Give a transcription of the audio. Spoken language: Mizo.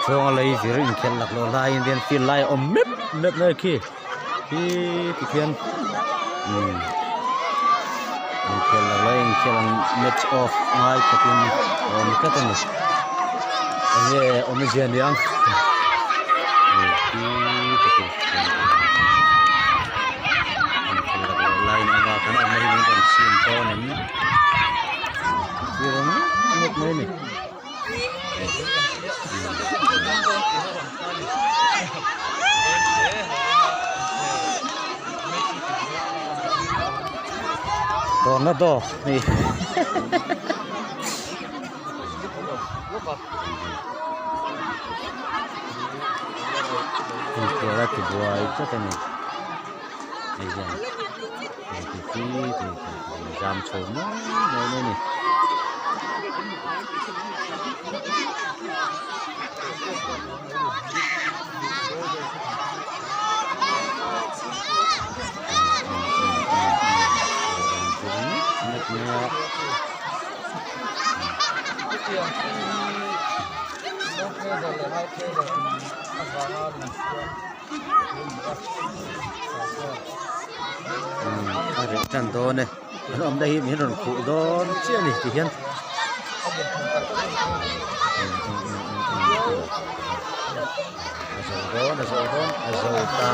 Chhunga lei vir inkhelh laklawh laiin hian field lai a awm mep mep mai a khi khi tikhian umm inkhelh laklawh a inkhelh ang match off ngai khawpin a awm tlat a ni enge awmzia niang inkhelh laklawh laiin a bak an awmna hi min rawn chhim dawn em thil awm mep mep mai a ni. Tornado hei inkhel a tibuai tlat a ni hei hian zam chho mai mai a ni. A reh tan dawn e an awmna hi min rawn khuh dawn chiah a ni ti hian a zo dawn a zo dawn a zo ta.